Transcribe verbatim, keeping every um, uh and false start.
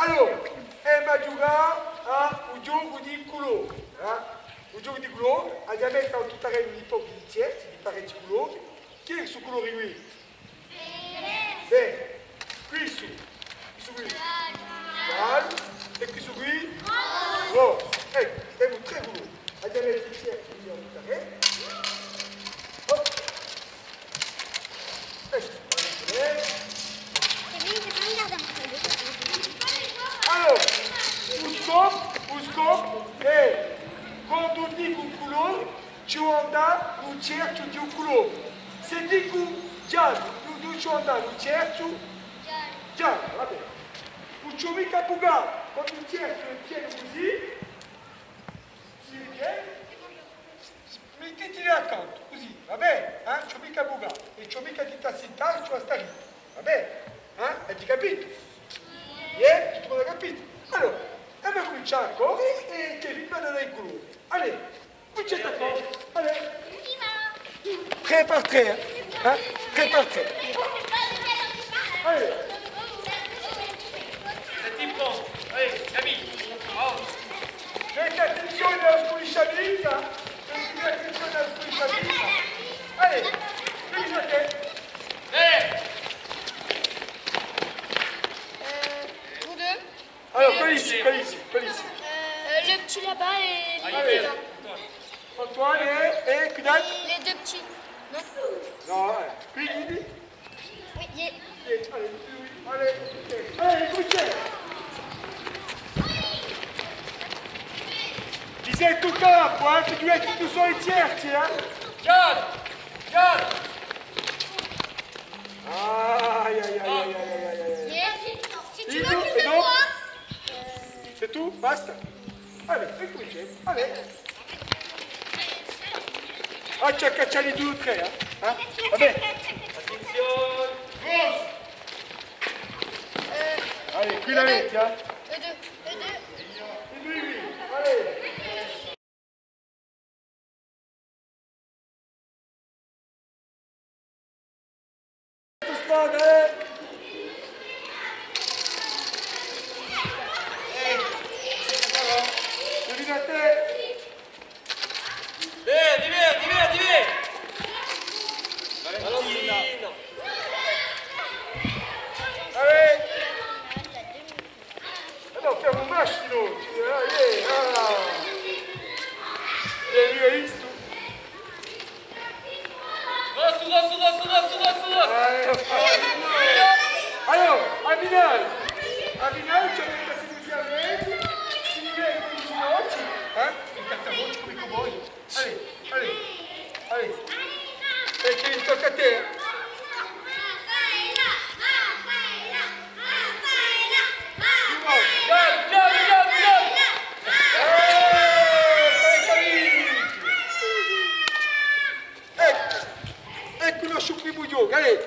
Allora, emu da ghjucà à u ghjocu di culori, eh? U ghjocu di culori, aghju da metta in u tarrenu un pocu di ghjerghji, di parechji culori. Chì hè stu culori quì? Bè, questu, questu quì. Giallu, è questu quì? Rosu. Eccu, emu trè culori. Aghju da metta i ghjerghji quì in u tarrenu. Op. Allora, u scopu, u scopu hè, quandu dicu un culori, ci vole à dà u ghjerghju di u culori. S'e dicu ghjallu, ci vole à dà u ghjerghju ghjallu, va bè. Ùn ci vole micca à bucà, quandu u ghjerghju hè pienu cusì, si vede? Mittitili accantu, cusì, va bè? Eh? Ci vole micca à bucà, è ci vole micca à dì t'assintà, ci vole à stà rittu, va bè? Eh? Avete capitu? Iè? Tuttu quantu capitu? Allora, emu da cumincià à corre è chì vi vada da i culori. Allez, cuminciate à corre. Allez. Trè par trè, eh? Eh? Trè par trè. Allez. Senti un pocu. Allez, Camille. Bravo. Fate attenzione à a sculisciatina, fate attenzione à a sculisciatina. Allez, finichite. Eh. Euh, vous deux. Alors, quel ici, quel ici, quel ici? Euh, le petit là-bas et les deux là. Antoine et, et qui d'autre? Les deux petits. Non? Non, euh, qui, qui dit? Oui, il est. Allez, allez, écoutez. Dite tout à l'heure, hein, tu dois être tout seul, tiens, tiens. John! John! Aïe, aïe, aïe, aïe, aïe, aïe, aïe, aïe. Il est. Et donc? C'est tout? Basta? Allez, écoutez, allez. Ah, ci hè à caccià i dui o trè, eh? Eh? Va bè. Attenzione! Allez, quì l'avete, eh? Eux deux, eux deux. È dui, dui, allez. Squadre! Eh, allora, arrivate! Via, via, via, via! Valentina! Allez! Eh nò, femu un masciu, nò! Eh, eh, ah! Eh, io ho visto. Rosu, rosu, rosu, rosu, rosu, rosu! Eh, allora, à a finale, à a finale ci hè da mette cusì à mezu, si vede cusì i voci, eh? Incattu i voci cum'è chì voi. Allez, allez, allez. È chì tocca à tè. Jump, jump, jump, jump. Eh, eccu. Eccu u nostru primu ghjocu, allez.